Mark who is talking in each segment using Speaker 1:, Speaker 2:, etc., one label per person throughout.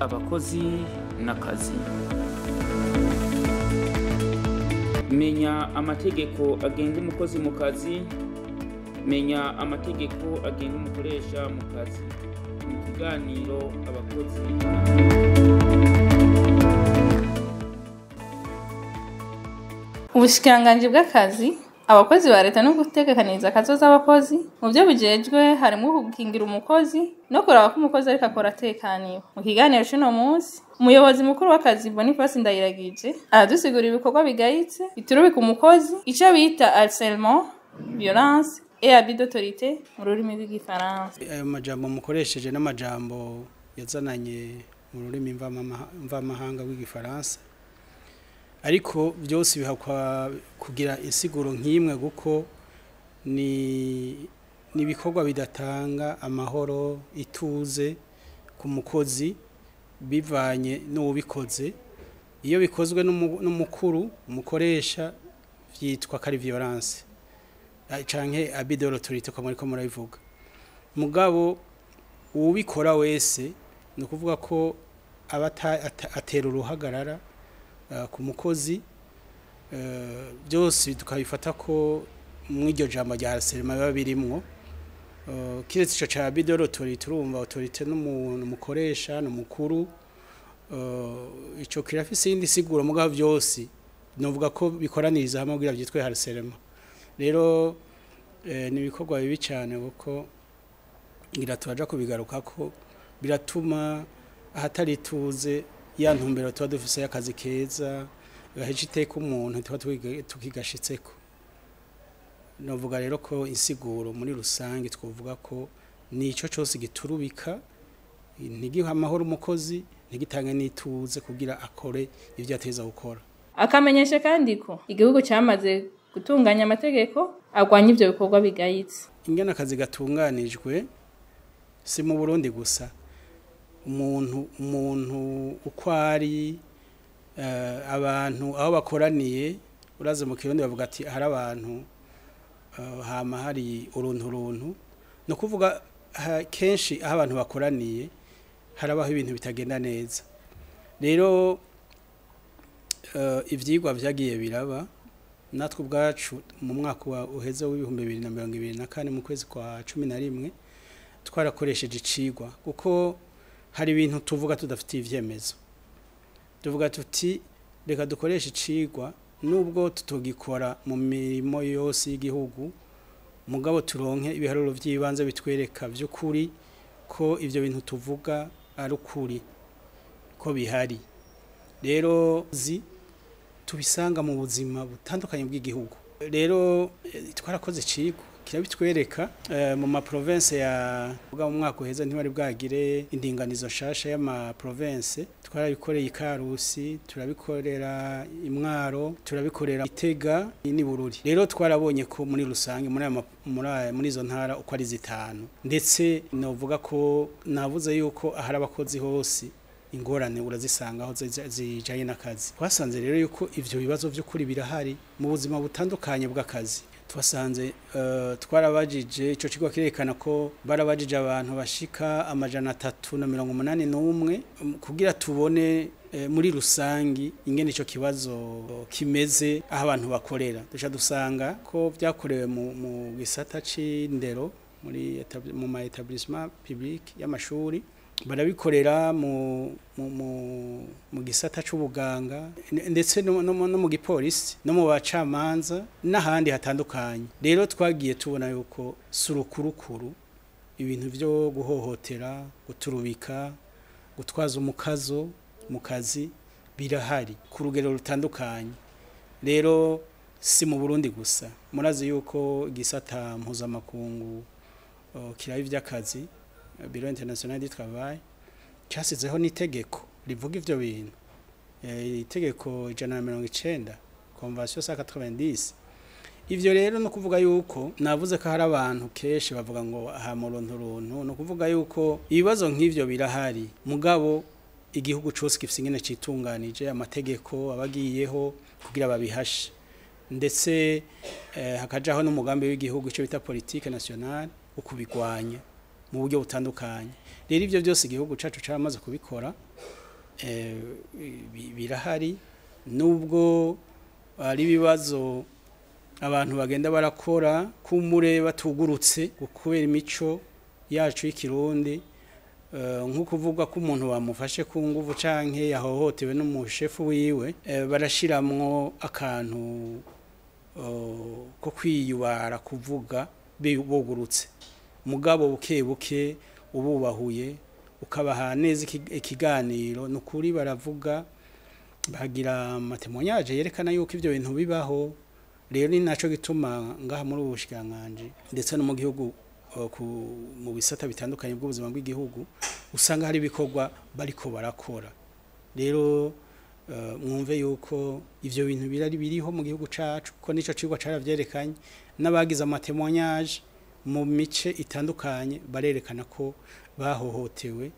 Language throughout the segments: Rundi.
Speaker 1: Abakozi n'akazi. Menya amategeko agenga umukozi mu kazi, menya amategeko agenga umukoresha mu kazi. Mu kiganiro abakozi.
Speaker 2: Ubushikiranganji bw'akazi, abakozi ba leta no gutegekaniriza akazoza abakozi mu byo bijejwe harimo gukingira umukozi no kuraba ko umukozi ariko akora atekaniwe. Mu kiganiro c'uno munsi, umuyobozi mukuru w'akazi Boniface Ndayiragije aradusigurira ibikorwa bigayitse biturubika umukozi, ico bita harcèlement, violence et abus d'autorité mu rurimi rw'igifaransa.
Speaker 3: Ayo majambo mukoresheje n'amajambo yazananye mu rurimi mvamahanga rw'igifaransa, ariko byose bihakwa kugira insiguro nk'imwe, kuko ni ibikorwa bidatanga amahoro ituze ku mukozi bivanye n'uwubikoze. Iyo bikozwe n'umukuru umukoresha vyitwa ko ari violence canke abus de l'autorité ko muriko murabivuga. Mugabo uwubikora wese ni ukuvuga ko aba atera uruhagarara ku mukozi. Byose tukabifata ko mw'iryo jambo rya harcèlement biba birimwo, kiretse ico ca abus de l'autorité. Urumva autorité n'umuntu umukoresha n'umukuru, ico kirafise iyindi siguro, mugabo byose novuga ko bikoraniriza hamwe kugira vyitwe harcèlement. Rero ni ibikorwa bibi cane, kuko ngira turaja kubigarukako, biratuma ahatari ituze ya ntumbero tuba dufise y'akazi keza gaheje iteka umuntu tuba tukigashitseko. Novuga rero ko insiguro muri rusange twovuga ko nico cose giturubika, ntigihe amahoro umukozi, ntigitange n'ituze kugira akore ivyo ateza gukora.
Speaker 2: Akamenyesha kandi ko igihugu camaze gutunganya amategeko agwanya ivyo bikorwa bigayitse.
Speaker 3: Ingene akazi gatunganijwe si mu Burundi gusa, umuntu uko ari, abantu aho bakoraniye, uraze mu Kirundi bavuga ati hari abantu hama hari uruntu runtu. No kuvuga kenshi aho abantu bakoraniye harabaho ibintu bitagenda neza. Rero ivyigwa vyagiye biraba, natwe ubwacu mu mwaka uheze w'2024 mu kwezi kwa 11 twarakoresheje icigwa, kuko hari ibintu tuvuga tudafitiye ivyemezo. Tuvuga tuti reka dukoreshe icigwa, nubwo tutogikora mu mirimo yose y'igihugu, mugabo turonke ibiharuro vy'ibanze bitwereka vy'ukuri ko ivyo bintu tuvuga ari ukuri, ko bihari. Rero tubisanga mu buzima butandukanye bw'igihugu. Rero twarakoze icigwa kirabitwereka mu ma province ya bwa mu mwaka uheze ntibari bwagire indinganizo nshasha y'ama province. Twarabikoreye Ikarusi, turabikorera Imwaro, turabikorera Itega n'i Bururi. Rero twarabonye ko muri rusange muri izo ntara uko ari zitanu, ndetse novuga ko navuze yuko ahari abakozi hose ingorane urazisanga aho zijanye n'akazi. Twasanze rero yuko ivyo bibazo vy'ukuri birahari mu buzima butandukanye bw'akazi. Twasanze twarabajije, ico kigo kirekana ko barabajije abantu bashika 381 kugira tubone muri rusangi ingene ico kibazo kimeze aho abantu bakorera. Duca dusanga ko vyakorewe mu gisata c'indero, mu ma établissement public y'amashuri, barabikorera mu gisata c'ubuganga, ndetse no mu gipolisi, no mu bacamanza n'ahandi hatandukanye. Rero twagiye tubona yuko surukurukuru ibintu vyo guhohotera, guturubika, gutwaza umukazo mu kazi birahari ku rugero rutandukanye. Rero si mu Burundi gusa, murazi yuko igisata mpuzamakungu kiraba ivy'akazi, Bureau International du Travail, cyasizeho n'itegeko rivuga ivyo bintu, itegeko 190, Convention 190. Ivyo rero no kuvuga yuko navuze ko hari abantu kenshi bavuga ngo aha mu runtu runtu, no kuvuga yuko ibibazo nk'ivyo birahari, mugabo Igihugu cose gifise ingene citunganije, amategeko abagiyeho kugira babihashe, ndetse hakajaho n'umugambi w'igihugu, ico bita politique nationale, ukubigwanya mu buryo butandukanye. Rero ivyo byose igihugu cacu caramaze kubikora, birahari, nubwo ari ibibazo abantu bagenda barakora kumure batugurutse kubera imico yacu y'ikirundi, nko kuvuga ko umuntu bamufashe ku nguvu canke yahohotewe n'umushefu wiwe, barashiramwo akantu ko kwiyubara kuvuga bugurutse. Mugabo buke buke ububahuye ukabaha neza ikiganiro, nukuri baravuga, bagira amatémoignages yerekana yuko ivyo bintu bibaho. Rero ni naco gituma ngaha muri ubu bushikiranganji, ndetse no mu gihugu, mu bisata bitandukanye bw'ubuzima bw'igihugu, usanga hari ibikorwa bariko barakora. Rero mwumve yuko ivyo bintu birari biriho mu gihugu cacu, ko nico cigwa caravyerekanye, n'abagize amatémoignages mu mice itandukanye barerekana ko bahohotewe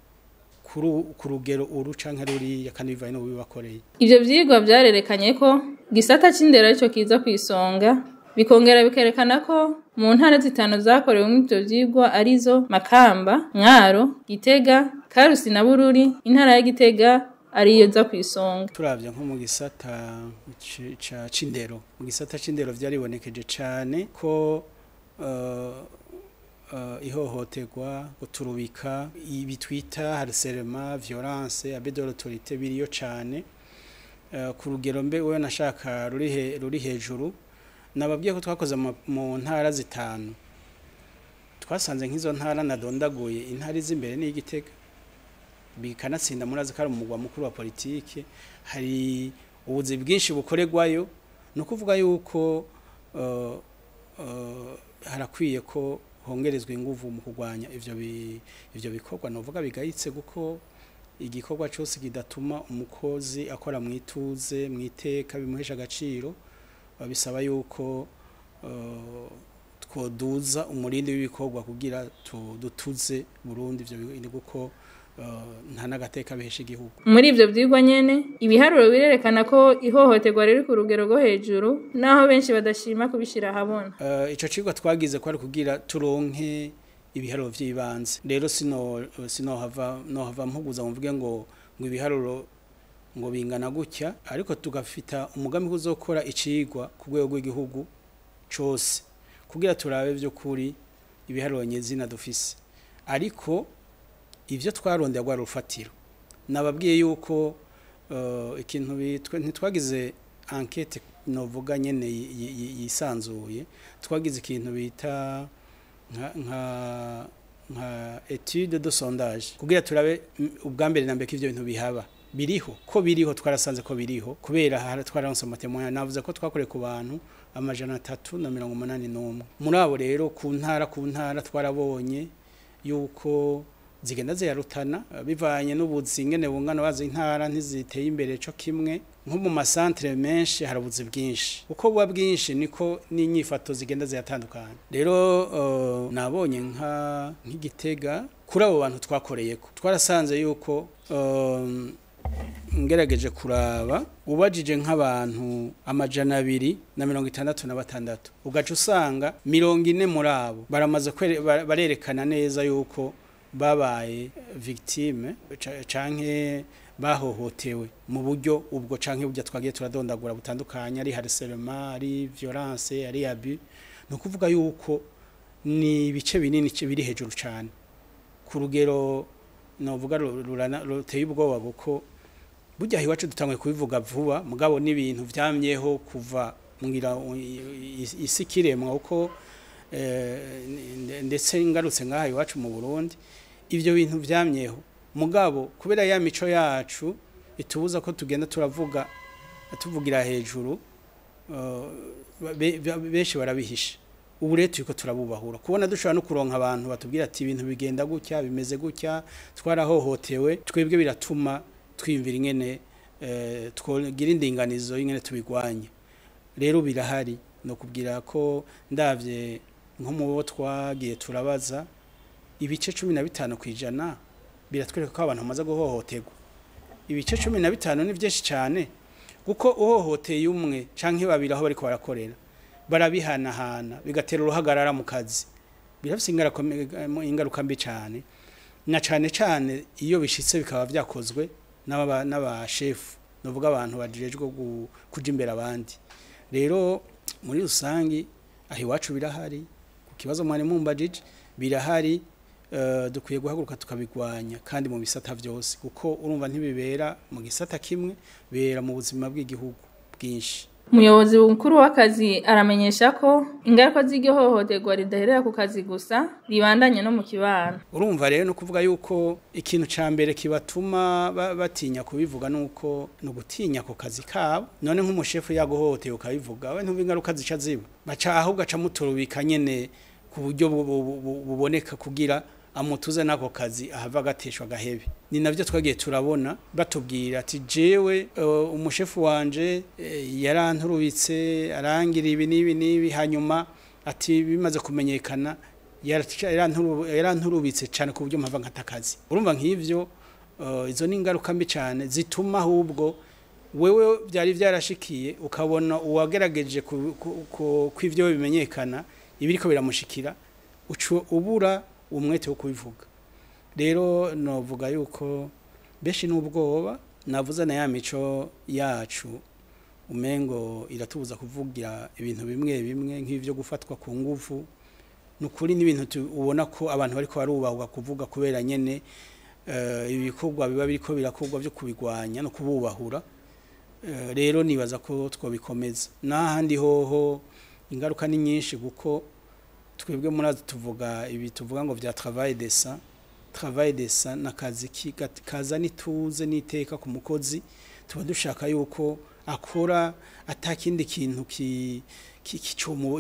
Speaker 3: ku rugero uru canke ruriya, kandi bivanye n'ububibakoreye.
Speaker 2: Ivyo vyigwa vyarerekanye ko gisata c'indero arico kiza kw'isonga, bikongera bikerekana ko mu ntara zitanu zakorewemwo ivyo vyigwa, arizo Makamba, Mwaro, Gitega, Karusi na Bururi, intara ya Gitega ariyo za kw'isonga.
Speaker 3: Turavye nko mu gisata c'indero, mu gisata c'indero vyaribonekeje cane ko ihohoterwa, guturubika, ibi twita harcèlement, violence, abus de l'autorité, biriyo cane ku rugero mbe wewe nashaka ruri hejuru. Nababwiye ko twakoze mu ntara zitanu, twasanze nk'izo ntara nadondaguye, intara z'imbere ni Igitega, bikanatsinda murazi ko ari umugwa mukuru wa politike, hari ubuzi bwinshi bukorerwayo. Ni ukuvuga yuko harakwiye ko hongerezwa inguvu mu kurwanya ivyo bikorwa novuga bigayitse, kuko igikorwa cyose kidatuma umukozi akora mwituze mwiteka bimuhesha agaciro, babisaba yuko twoduza umurindi w'ibikorwa kugira dutuze Burundi ivyo kuko nta n'agateka bihesha igihugu.
Speaker 2: Muri ivyo vyigwa nyene, ibiharuro birerekana ko ihohoterwa riri ku rugero rwo hejuru, naho benshi badashima kubishira ahabona.
Speaker 3: Ico cigwa twagize ko ari kugira turonke ibiharuro vy'ibanze. Rero sino hava mpuguza ngo mvuge ngo ibiharuro ngo bingana gutya, ariko tugafita umugambi uzokora icigwa ku rwego rw'igihugu cose kugira turabe vy'ukuri ibiharuro nyezina dufise. Ariko ivyo twarondeye rwa rufatiro, nababwiye yuko ikintu bitwe ntitwagize enquête novuga nyene yisanzuye, twagize ikintu bita nka étude de sondage kugira turabe ubwa mbere na mbere ko ivyo bintu bihaba, biriho, ko biriho. Twarasanze ko biriho kubera twararonse amatémoignages. Navuze ko twakoreye ku bantu 381. Muri abo rero, ku ntara twarabonye yuko zigenda zirarutana bivanye n'ubuzi ingene bungana. Bazi intara ntiziteye imbere co kimwe. Nko mu masantere menshi hari ubuzi bwinshi, uko buba bwinshi niko n'inyifato zigenda ziratandukana. Rero nabonye nk'igitega, kuri abo bantu twakoreyeko, twarasanze yuko ngerageje kuraba, ubajije nk'abantu 266, ugaca usanga 40 muri abo baramaze barerekana neza yuko babaye victime canke bahohotewe mu buryo ubwo canke burya twagiye turadondagura butandukanye, ari harcèlement, ari violence, ari abus. Ni ukuvuga yuko ni ibice binini biri hejuru cane ku rugero novuga ruteye ubwoba, kuko burya iwacu dutanguye kubivuga vuba, mugabo n'ibintu vyamyeho kuva ngira isi kiremwa, kuko ndetse ngarutse ngaha iwacu mu Burundi, ivyo bintu vyamyeho, mugabo kubera ya mico yacu itubuza ko tugenda turavuga tuvugira hejuru, benshi barabihisha. Ubu rero turiko turabubahura kubona dushobora no kuronka abantu batubwira ati ibintu bigenda gutya, bimeze gutya, twarahohotewe. Twebwe biratuma twiyumvira ingene twogira indinganizo y'ingene tubigwanya. Rero birahari, no kubwira ko ndavye nko mu bo twagiye turabaza, ibice 15% biratwereka ko abantu bamaze guhohoterwa. Ibice 15 ni byinshi cyane, kuko uhohoteye umwe canke babiri aho bariko barakorera barabihanahana, bigatera uruhagarara mu kazi. Birafise ingaruka mbi cyane, na cane cane iyo bishitse bikaba vyakozwe n'abashefu, novuga abantu bajejwe kuja imbere abandi. Rero muri rusangi aho iwacu birahari, ku kibazo mwari mumbajije birahari. Dukwiye guhaguruka tukabigwanya, kandi mu bisata vyose, kuko urumva ntibibera mu gisata kimwe, bibera mu buzima bw'igihugu bwinshi.
Speaker 2: Umuyobozi mukuru w'akazi aramenyesha ko ingaruka z'iryo hohoterwa ridaherera ku kazi gusa, ribandanye no mu kibano.
Speaker 3: Urumva rero no kuvuga yuko ikintu ca mbere kibatuma batinya kubivuga nuko no gutinya ku kazi kabo. None nk'umushefu yaguhohoteye ukabivuga, we ntumva ingaruka zica ziba, baca ahubwo aca muturubika nyene ku buryo buboneka kugira amutuze nako kazi, ahava agateshwa gahebe. Ni navyo twagiye turabona batubwira ati jewe umushefu wanje yaranturubitse, arangira ibi n'ibi n'ibi, hanyuma ati bimaze kumenyekana yaranturubitse cyane ku buryo mpava nkatakazi. Urumva nk'ivyo, izo ni ingaruka mbi cyane zituma ahubwo wewe byari byarashikiye ukabona uwagerageje ko ivyo bimenyekana ibiriko biramushikira, ucu ubura umwete wo kubivuga. Rero novuga yuko beshi n'ubwoba navuze na ya mico yacu umengo iratubuza kuvugira ibintu bimwe bimwe nk'ivyo gufatwa ku nguvu. Nukuri n'ibintu ubona ko abantu bariko barubahwa kuvuga kubera nyene ibikorwa biba biriko birakorwa byo kubigwanya no kububahura. Rero nibaza ko twobikomeza. N'ahandi hoho ingaruka ni nyinshi, kuko twebwe murazi tuvuga ibi tuvuga ngo vya travail décent. Travail décent nakazi kaza nituze niteka ku mukozi. Tuba dushaka yuko akora atakindi kintu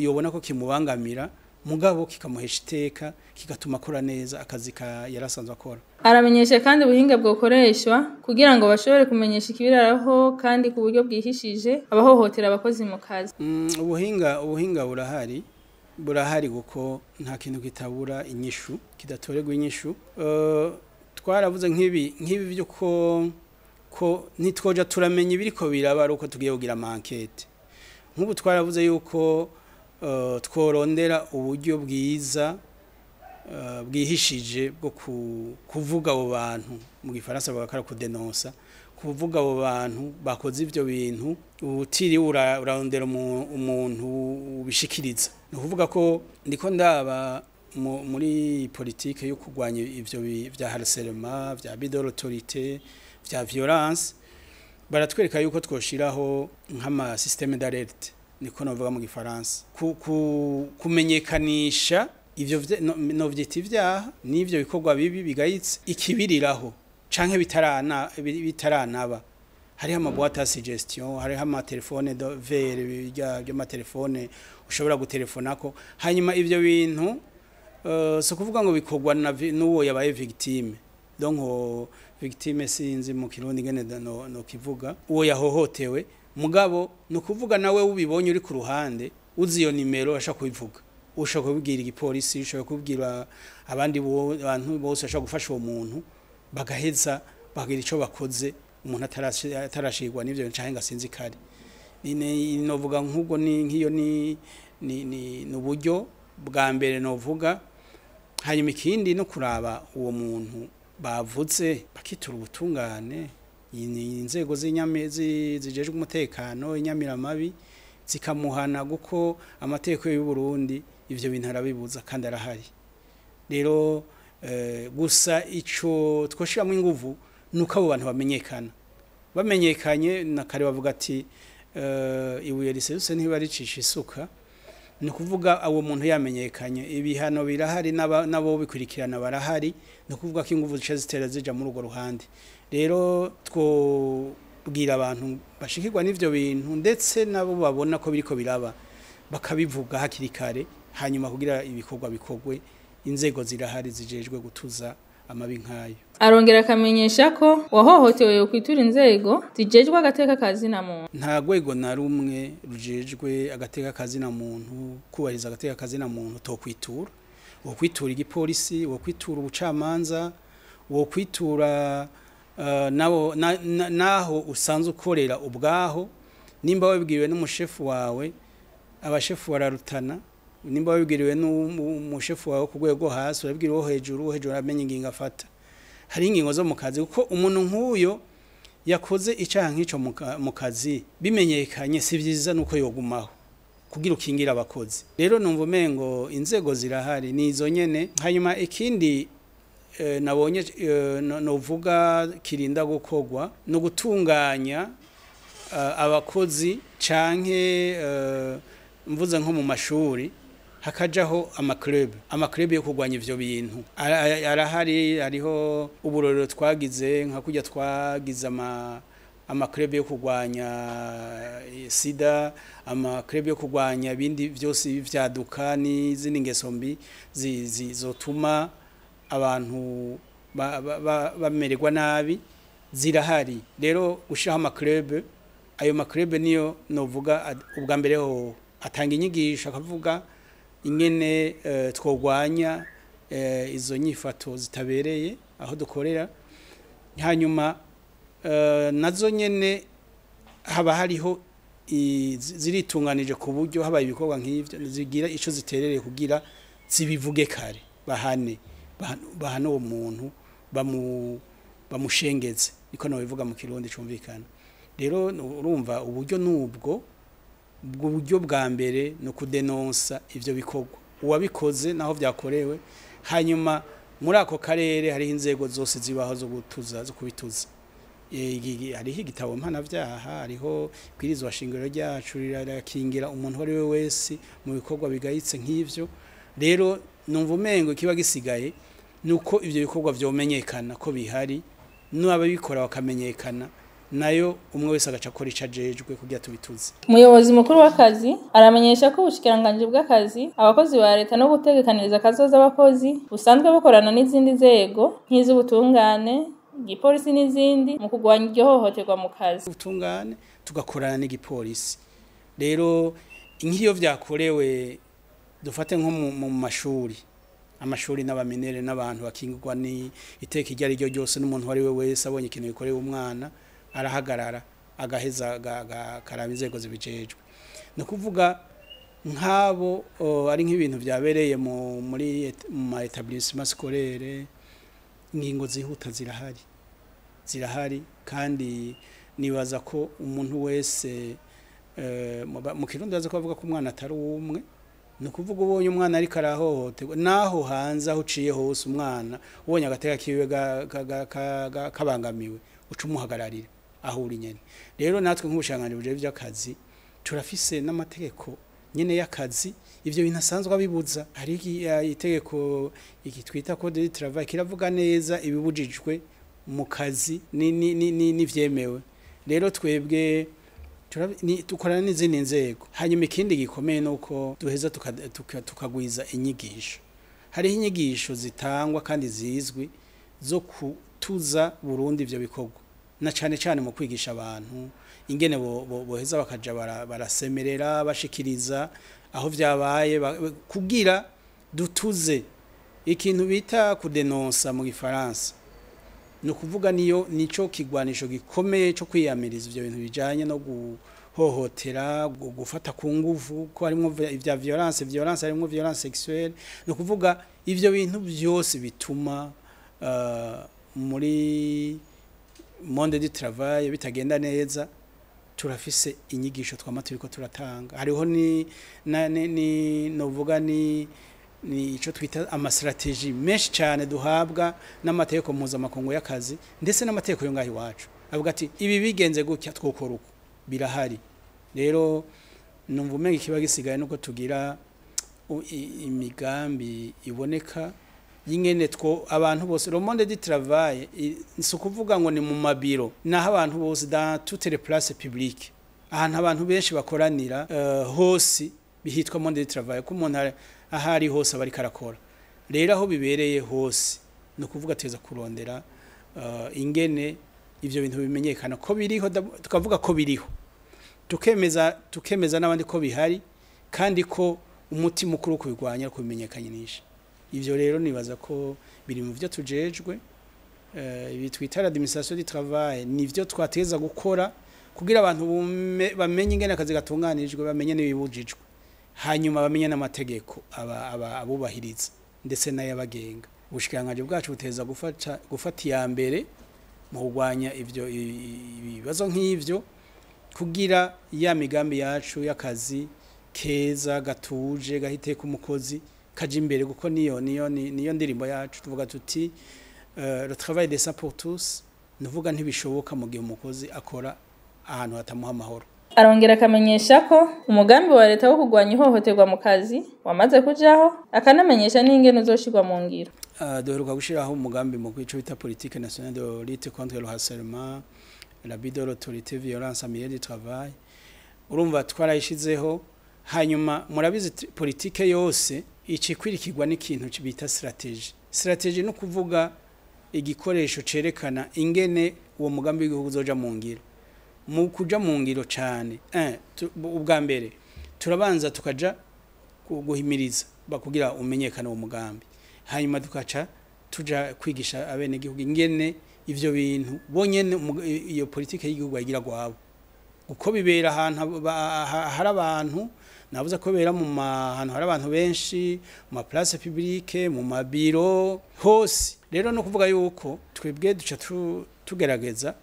Speaker 3: yobona ko kimubangamira, mugabo kikamuhesha iteka, kigatuma akora neza akazi yarasanzwe akora.
Speaker 2: Aramenyesha kandi ubuhinga bwokoreshwa kugira ngo bashobore kumenyesha ikibiraraho kandi ku buryo bwihishije abahohotera abakozi mu kazi.
Speaker 3: Ubuhinga burahari, kuko nta kintu kitabura inyishu, kidatorerwa inyishu. Twaravuze nk'ibi byo ko ntitwoja turamenya ibiriko biraba ari uko tugiye kugira amankete. Nk'ubu twaravuze yuko tworondera uburyo bwiza bwihishije bwo kuvuga abo bantu, mu gifaransa bagakara kudenonsa, kuvuga abo bantu bakoze ivyo bintu utiriwe urarondera umuntu ubishikiriza. Ni ukuvuga ko ndiko ndaba muri politike yo kurwanya ivyo vya harcèlement, vya abus de l'autorité, vya violence, baratwereka yuko twoshiraho nk'ama système d'alerte, niko novuga mu gifaransa, kumenyekanisha ivyo novyita ivyaha n'ivyo bikorwa bibi bigayitse ikibiriraho canke bitaranaba. Hariho ama boîte à suggestion, hariho ama telefone de vert by'amatelefone ushobora gutelefonako. Hanyuma ivyo bintu so kuvuga ngo bikorwa n'uwo yabaye victime, donc victime sinzi mu kirundi ngene no kivuga, uwo yahohotewe, mugabo no kuvuga nawe ubibonye uri ku ruhande uzi iyo nimero ashaka kubivuga, ushaka kubwira igipolisi, ushaka kubwira abandi bantu bose ashaka gufasha uwo muntu, bagaheza bagira ico bakoze umuntu atarashirwa n'ivyo canke ngasinzi kare. Novuga nk'ubwo ni nk'iyo ni n'uburyo bwa mbere novuga. Hanyuma ikindi no kuraba uwo muntu bavuze bakitura ubutungane, inzego zijejwe umutekano inyamiramabi zikamuhana, kuko amategeko y'u Burundi ivyo bintu arabibuza kandi arahari. Rero gusa ico twoshiramo inguvu nuko abo bantu bamenyekana. Bamenyekanye na kare bavuga ati ibuye riserutse ntibaricisha isuka. Ni kuvuga abo muntu yamenyekanye, ibihano birahari nabo bikurikirana barahari, ni kuvuga ko inguvu zica zitera zija muri urwo ruhande. Rero twobwira abantu bashikirwa n'ivyo bintu, ndetse nabo babona ko biriko biraba, bakabivuga hakiri kare, hanyuma kugira ibikorwa bikorwe, inzego zirahari zijejwe gutuza amabi nkayo.
Speaker 2: Arongera akamenyesha ko wahohotewe yokwitura inzego zijejwe agateka kazina muntu.
Speaker 3: Nta rwego na rumwe rujejwe agateka kazina muntu, kubahiriza agateka kazina muntu tokwitura. Wokwitura igipolisi, wokwitura ubucamanza, wokwitura Nabo naho usanzwe ukorera ubwaho, nimba wabibwiriwe n'umushefu wawe, abashefu bararutana. Nimba wabibwiriwe n'umushefu wawe ku rwego hasi, urabwira uwo hejuru, uwo hejuru aramenya ingingo afata. Hari ingingo zo mu kazi, kuko umuntu nk'uyo yakoze icaha nk'ico mu kazi bimenyekanye, si vyiza nuko yogumaho kugira ukingira abakozi. Rero numva umengo inzego zirahari, ni izo nyene. Hanyuma ikindi nabonye novuga kirinda gukorwa no gutunganya abakozi canke mvuze nko mu mashuri hakajaho amaclub yo kurwanya ivyo bintu arahari. Hariho uburorero twagize nka kurya twagize amaclub yo kurwanya sida, amaclub yo kurwanya ibindi vyose vyaduka n'izindi ngeso mbi zizotuma abantu bamererwa nabi, zirahari. Rero gushiraho amaclub, ayo maclub niyo novuga ubwa mbere ho atanga inyigisho, akavuga ingene twogwanya izo nyifato zitabereye aho dukorera. Hanyuma nazo nyene haba hariho ziritunganije ku buryo habaye ibikorwa nk'ivyo zigira ico ziterereye kugira zibivuge kare, bahane uwo muntu, bamushengeze, niko nabivuga mu Kirundi cumvikana. Rero urumva uburyo nubwo ubwo buryo bwa mbere no kudenonsa ivyo bikorwa, uwabikoze naho vyakorewe. Hanyuma muri ako karere hariho inzego zose zibaho zo gutuza, zo kubituza. Hariho igitabo mpanavyaha, hariho ibwirizwa shingiro ryacu rirakingira umuntu uwo ari we wese mu bikorwa bigayitse nk'ivyo. Rero numva umengo kiba gisigaye nuko ivyo bikorwa vyomenyekana ko bihari, n'ababikora bakamenyekana, nayo umwe wese agaca akora ico ajejwe kugira tubituze.
Speaker 2: Umuyobozi mukuru w'akazi aramenyesha ko ubushikiranganji bw'akazi, abakozi ba leta no gutegekaniriza akazoza abakozi busanzwe bukorana n'izindi nzego nk'iz'ubutungane, igipolisi n'izindi mu kurwanya iryo hohoterwa mu kazi.
Speaker 3: Ubutungane tugakorana n'igipolisi. Rero nk'iyo vyakorewe, dufate nko mu mashuri, amashuri n'abaminere n'abantu bakingirwa ni iteka iryo ari ryo ryose, n'umuntu uwo ari we wese abonye ikintu gikorewe umwana arahagarara agaheza akaraba inzego zibijejwe. Ni ukuvuga nk'abo ari nk'ibintu vyabereye muri mu ma établissement scolaire, ingingo zihuta zirahari, kandi nibaza ko umuntu wese mu Kirundi baza ko bavuga ko umwana atari uwumwe. Ni ukuvuga ubonye umwana ariko arahohoterwa, naho hanze aho uciye hose, umwana ubonye agateka kiwe kabangamiwe, uca umuhagararira aho uri nyene. Rero natwe nk'ubushikiranganji bujejwe ivy'akazi turafise n'amategeko nyene y'akazi, ivyo bintu asanzwe abibuza. Hari itegeko iki twita code du travail, kiravuga neza ibibujijwe mu kazi n'ivyemewe. Rero twebwe dukorana n'izindi nzego. Hanyuma ikindi gikomeye nuko duheza tukagwiza inyigisho. Hariho inyigisho zitangwa kandi zizwi zo kutuza Burundi ivyo bikorwa, na cane cane mu kwigisha abantu ingene boheza bakaja barasemerera bashikiriza aho vyabaye, kugira dutuze ikintu bita kudenonsa mu Gifaransa. Ni ukuvuga niyo nico kigwanisho gikomeye cyo kwiyamiriza ivyo bintu bijanye no guhohotera, gufata ku nguvu, ko harimo ivya violence, harimo violence sexuelle. Ni ukuvuga ivyo bintu byose bituma muri monde du travail bitagenda neza. Turafise inyigisho twama turiko turatanga. Hariho ni na ni novuga ni ico twita amastrategie menshi cyane duhabwa n'amategeko mpuzamakungu y'akazi, ndetse n'amategeko yo ngaho iwacu avuga ati ibi bigenze gutya twokora uko, birahari. Rero numva umenga ikiba gisigaye nuko tugira imigambi iboneka y'ingene two abantu bose. Le monde du travail si ukuvuga ngo ni mu mabiro, naho abantu bose, dans toutes les places publiques, ahantu abantu benshi bakoranira hose bihitwa monde du travail, ko umuntu aho ari hose aba ariko arakora. Rero aho bibereye hose ni ukuvuga tuza kurondera ingene ivyo bintu bimenyekana ko biriho, tukavuga ko biriho, tukemeza n'abandi ko bihari, kandi ko umuti mukuru kubirwanya ari kubimenyekanisha. Ivyo rero nibaza ko biri mu vyo tujejwe. Ibi twita l'administration du travail nivyo twateza gukora kugira abantu bamenye ingene akazi gatunganijwe, bamenye n'ibibujijwe, hanyuma bamenye n'amategeko abubahiriza ndetse n'ayabagenga. Ubushikiranganji bwacu buteza gufata iya mbere mu kurwanya ivyo ibibazo nk'ivyo, kugira ya migambi yacu y'akazi keza gatuje gahiteka umukozi kaja imbere, kuko niyo ndirimbo yacu. Tuvuga tuti le travail décent pour tous, nuvuga ntibishoboka mu gihe umukozi akora ahantu hatamuha amahoro.
Speaker 2: Arongera akamenyesha ko umugambi wa leta wo kurwanya ihohoterwa mu kazi wamaze kujaho, akanamenyesha n'ingene uzoshirwa mu ngiro.
Speaker 3: Duheruka gushiraho umugambi mu kwico bita politique nationale de lutte contre le harcèlement, l'abus de l'autorité, violence en milieu du travail. Urumva twarayishizeho. Hanyuma murabizi, politike yose icikwirikirwa n'ikintu bita stratégie. Stratégie no kuvuga igikoresho cerekana ingene uwo mugambi w'igihugu uzoja mu ngiro. Mu kuja mu ngiro cane, ubwa mbere turabanza tukaja guhimiriza bakugira umenyekane uwo mugambi, hanyuma tukaca tuja kwigisha abenegihugu ingene ivyo bintu bonyene iyo politike y'igihugu bayigira gwabo, uko bibera ahantu hari abantu. Navuze ko bibera mu hantu hari abantu benshi, mu ma place publique, mu mabiro hose. Rero no kuvuga yuko twebwe duca tugerageza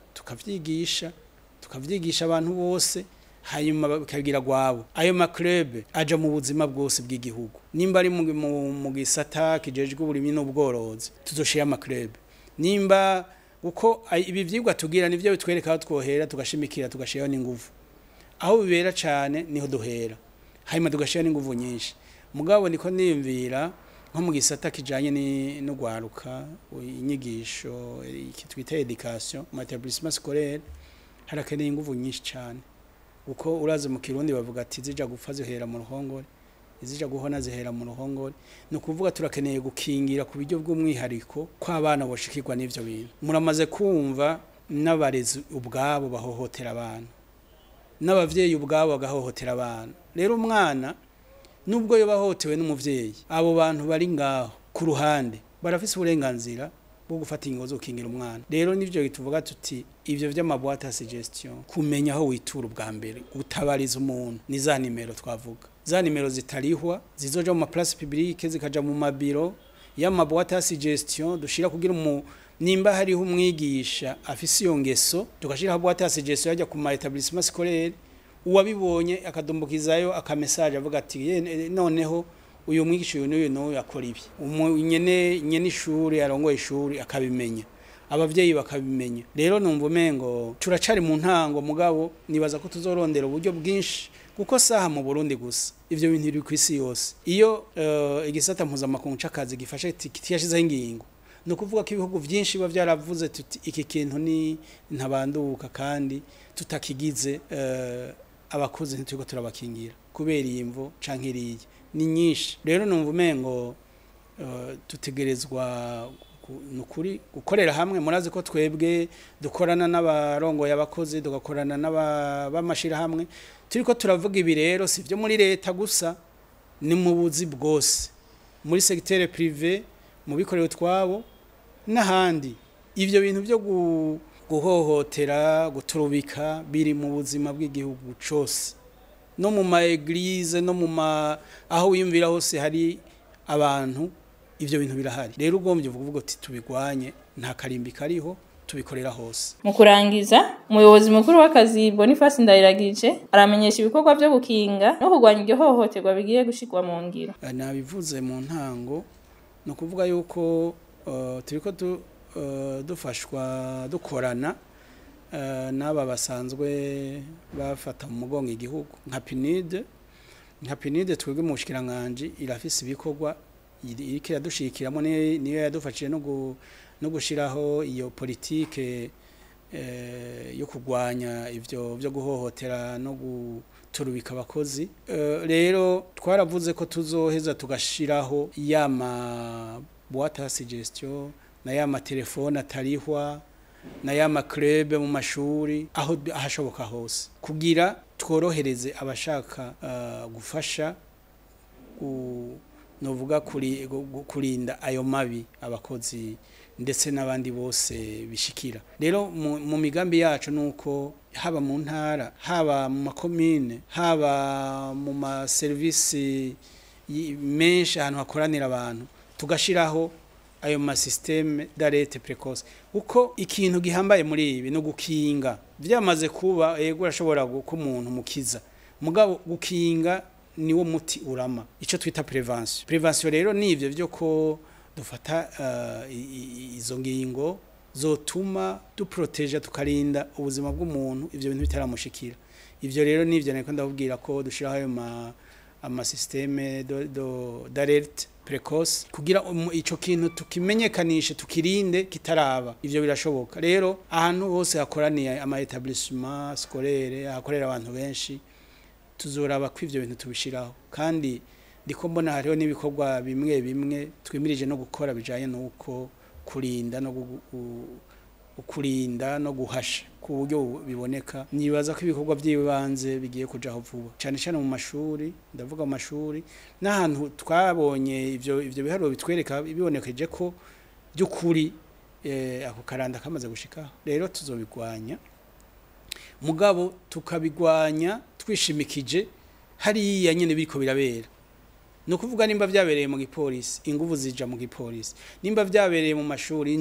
Speaker 3: tukavyigisha abantu bose, hanyuma bakabigira gwabo. Ayo ma club aja mu buzima bwose bw'igihugu. Nimba ari mu gisata kijejwe uburimyi n'ubworozi, tuzoshira ama club. Nimba uko ibi vyigwa tugira nivyo bitwereka aho twohera, tugashimikira, tugashiraho n'inguvu. Aho bibera cane niho duhera, hanyuma tugashira n'inguvu nyinshi. Mugabo niko niyumvira nko mu gisata kijanye no gwaruka, inyigisho, iki twita éducation mu établissement scolaire, harakeneye inguvu nyinshi cane, kuko urazi mu Kirundi bavuga ati zija gupfa zihera mu ruhongore, izija guhona zihera mu ruhongore. Ni ukuvuga turakeneye gukingira ku buryo bw'umwihariko ko abana boshikirwa n'ivyo bintu. Muramaze kumva n'abarezi ubwabo bahohotera abana, n'abavyeyi ubwabo bagahohotera abana. Rero umwana nubwo yoba ahohotewe n'umuvyeyi, abo bantu bari ngaho ku ruhande barafise uburenganzira bwo gufata ingingo zo gukingira umwana. Rero nivyo tuvuga tuti ivyo vy'ama boîte à suggestion, kumenya aho witura ubwa mbere gutabariza umuntu, ni za nimero twavuga, za nimero zitarihwa zizoja mu ma place publique, zikaja mu mabiro y'ama boîte à suggestion dushira kugira nimba hariho umwigisha afise iyo ngeso, tugashiraho boîte à suggestion yajya ku ma établissement scolaire, uwabibonye akadumbukizayo aka message avuga ati noneho uyu mwigisha uyu n'uyu n'uyu akora ibi. Nyene ishuri, arongoye ishuri akabimenya, abavyeyi bakabimenya. Rero numva umengo turacari mu ntango, mugabo nibaza ko tuzorondera uburyo bwinshi, kuko saha mu Burundi gusa, ivyo bintu biri kw'isi yose. Iyo igisata mpuzamakungu c'akazi gifashe kitiyashizeho ingingo, ni ukuvuga ko ibihugu vyinshi biba vyaravuze tuti iki kintu ni ntabanduka, kandi tutakigize abakozi ntituriko turabakingira kubera iyi mvo canke iriya, ni nyinshi. Rero numva umengo tutegerezwa nukuri gukorera hamwe. Murazi ko twebwe dukorana n'abarongoye abakozi, tugakorana n'abamashirahamwe. Turiko turavuga ibi rero si vyo muri leta gusa, ni mu buzi bwose, muri secteur privé, mu bikorera utwabo n'ahandi. Ivyo bintu vyo guhohotera, guturubika biri mu buzima bw'igihugu cose, no mu ma église, no mu ma aho wiyumvira hose hari abantu, ivyo bintu birahari. Rero ugombye uvuga uti tubigwanye, nta karimbi kariho, tubikorera hose.
Speaker 2: Mu kurangiza, umuyobozi mukuru w'akazi Boniface Ndayiragije aramenyesha ibikorwa vyo gukinga no kurwanya iryo hohoterwa bigiye gushirwa mu ngiro.
Speaker 3: Nabivuze mu ntango, ni ukuvuga yuko turiko dufashwa, dukorana n'aba basanzwe bafata mu mugongo igihugu nka PNUD. Nka PNUD, twebwe mu bushikiranganji irafise ibikorwa iriko iradushikiramo, niyo yadufashije no gushiraho iyo politike yo kurwanya ivyo byo guhohotera no guturubika abakozi. Rero twaravuze ko tuzoheza tugashiraho ya ma boîte à suggestion na ya ma telefone atarihwa na ya ma club mu mashuri, aho ahashoboka hose, kugira tworohereze abashaka gufasha novuga kurinda ayo mabi abakozi. ndetse n'abandi bose bishikira. Rero mu migambi yacu nuko haba mu ntara, haba mu makomine, haba mu maserivisi menshi ahantu hakoranira abantu, tugashiraho ayo ma système d'alerte précoce. Uko ikintu gihambaye muri ibi no gukinga vyamaze kuba, yego urashobora ko umuntu mukiza, mugabo gukinga niwo muti urama, ico twita prévention. Prévention rero nivyo vyo ko dufata izo ngingo zotuma duproteja, tukarinda ubuzima bw'umuntu ivyo bintu bitaramushikira. Ivyo rero nivyo niko ndabubwira ko dushiraho ayo ama système d'alerte précoce kugira ico kintu tukimenyekanishe, tukirinde kitaraba. Ivyo birashoboka rero ahantu hose hakoraniye ama établissement scolaire, hakorera abantu benshi, tuzoraba ko ivyo bintu tubishiraho. Kandi ndiko mbona hariho n'ibikorwa bimwe bimwe twimirije no gukora bijanye n'uko kurinda no kurinda no guhasha ku buryo biboneka. Nibaza ko ibikorwa by'ibanze bigiye kujaho vuba, cyane cyane mu mashuri, ndavuga mu mashuri n'ahantu twabonye ivyo biharuro bitwereka bibonekeje ko by'ukuri ako karanda kamaze gushika. Rero tuzobigwanya, mugabo tukabigwanya twishimikije hariya nyene biriko birabera. No kuvuga nimba vyabereye mu gipolisi, inguvu zija mu gipolisi, nimba vyabereye mu mashuri,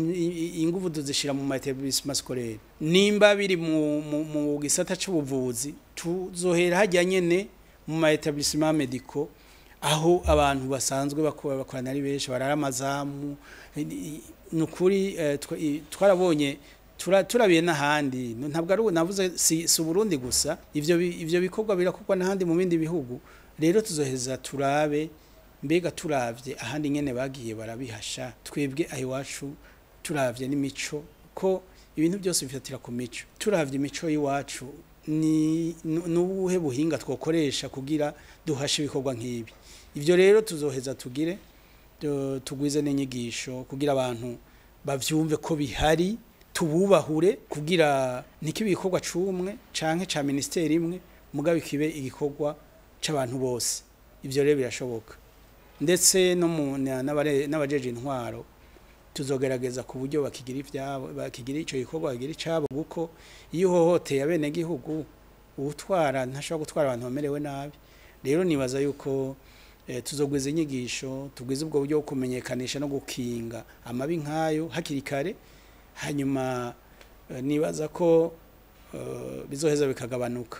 Speaker 3: inguvu tuzishira mu établissement scolaire, nimba biri mu gisata c'ubuvuzi, tuzohera hajya nyene mu ma établissement médicaux aho abantu basanzwe bakorana ari benshi, barara amazamu. Nukuri twarabonye, turabiye n'ahandi, ntabwo ari navuze si Burundi gusa, ivyo bikorwa birakorwa n'ahandi mu bindi bihugu. Rero tuzoheza turabe mbega turavye ahandi nyene bagiye barabihasha, twebwe aho iwacu turavye n'imico, ko ibintu byose bifatira ku mico, turavye imico y'iwacu ni nubuhe buhinga twokoresha kugira duhashe ibikorwa nk'ibi. Ivyo rero tuzoheza tugire tugwize n'inyigisho kugira abantu bavyumve ko bihari, tububahure kugira ntikibe igikorwa cumwe canke ca ministeri imwe, mugabe kibe igikorwa c'abantu bose. Ivyo rero birashoboka, ndetse no mu n'abajeje intwaro tuzogerageza ku buryo bakigira ivyabo, bakigira ico gikorwa, bakigira icabo, kuko iyo uhohoteye abenegihugu utwara ntashobora gutwara abantu bamerewe nabi. Rero nibaza yuko tuzogwiza inyigisho, tugwize ubwo buryo bwo kumenyekanisha no gukinga amabi nkayo hakiri kare, hanyuma nibaza ko bizoheza bikagabanuka.